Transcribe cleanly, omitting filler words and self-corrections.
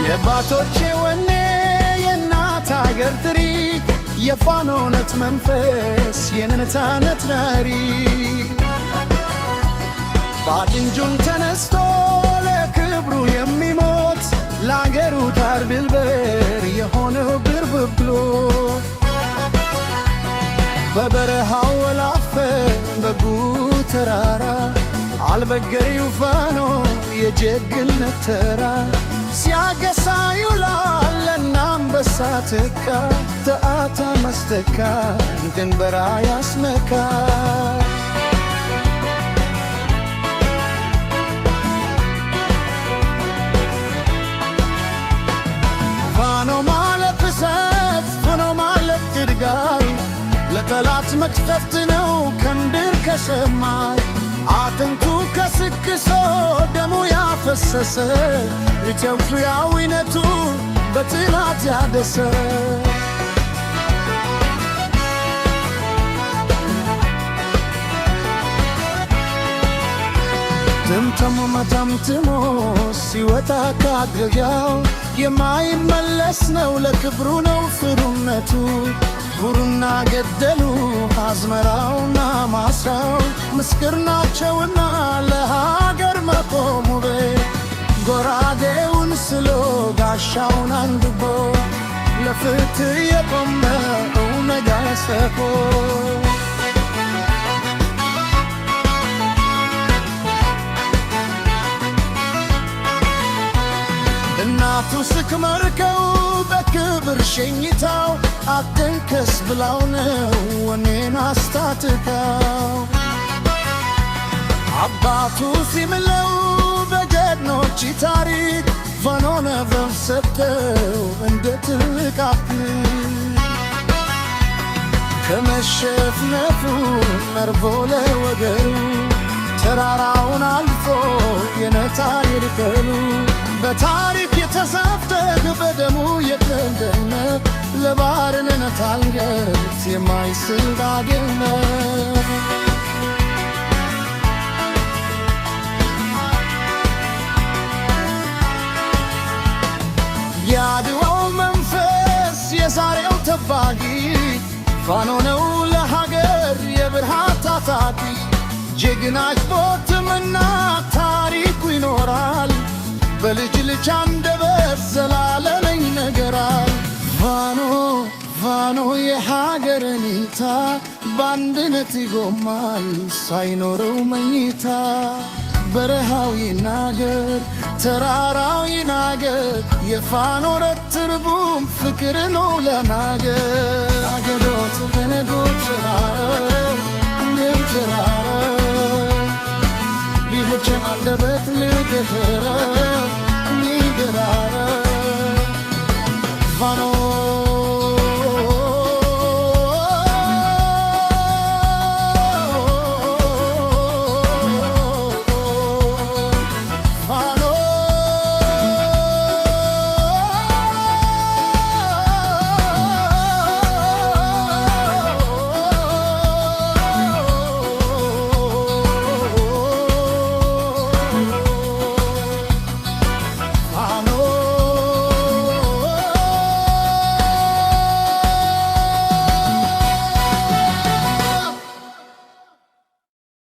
የአባቶቼ ወኔ፣ የእናት አገር ጥሪ፣ የፋኖነት መንፈስ፣ የነፃነት ናሪ። ባድንጁን ተነስቶ ለክብሩ የሚሞት፣ ለአገሩ ዳር ድንበር የሆነው ብር ብሎ፣ በበረሃው ወላፈን በጉተራራ አልበገሪው ፋኖ የጀግንነት ተራ ሲያገሳ ይውላል አንበሳ ትካ ተአታ መስተካ ድንበራ ያስነካ። ፋኖ ማለት እሳት፣ ፋኖ ማለት ትጋይ፣ ለጠላት መቅሰፍት ነው ከምድር ከሰማይ። አጥንቱ ከስክሶ ደሙ ያፈሰሰ፣ ኢትዮጵያዊነቱ በጽናት ያደሰ። ትምትሙ መተምትሞ ሲወጣ ካገያው የማይመለስ ነው፣ ለክብሩ ነው ፍሩነቱ። ጉሩና ገደሉ አዝመራውና ማሳው ምስክር ናቸውና ለሀገር መቆሙ። ጎራዴውን ስሎ ጋሻውን አንግቦ ለፍትህ የቆመ እውነት ሰፎ። እናቱ ስትመርከው በክብር ሸኝታው አትንከስ ብላው ነው ወኔን አስታጥቃው። አባቱ ሲምለው በጀግኖች ታሪክ ፋኖ ነበር ሰጠው እንደ ትልቅ አክሊል። ከመሸፍነፉ መርቦ ለወገሩ ተራራውን አልፎ የነታ ይርከሉ በታሪክ የተጻፈ በደሙ የተደመ ለባርነት አንገት የማይስል ዳግም ነው። የአድዋው መንፈስ የዛሬው ተባጊ ፋኖ ነው ለሀገር የብርሃን ታጣቂ። ጀግናች ቦትምና ታሪኩ ይኖራል፣ በልጅ ልጅ አንደበት ዘላለም ይነገራል። ፋኖ ፋኖ የሀገር እልልታ በአንድነት ይጎማል ሳይኖረው መኝታ። በረሃው ይናገር፣ ተራራው ይናገር፣ የፋኖ ትርጉም ፍቅር ነው ለናገር። አገዶት በነጎች ቢሆች አንደበት ልግህረ ሚግራረ።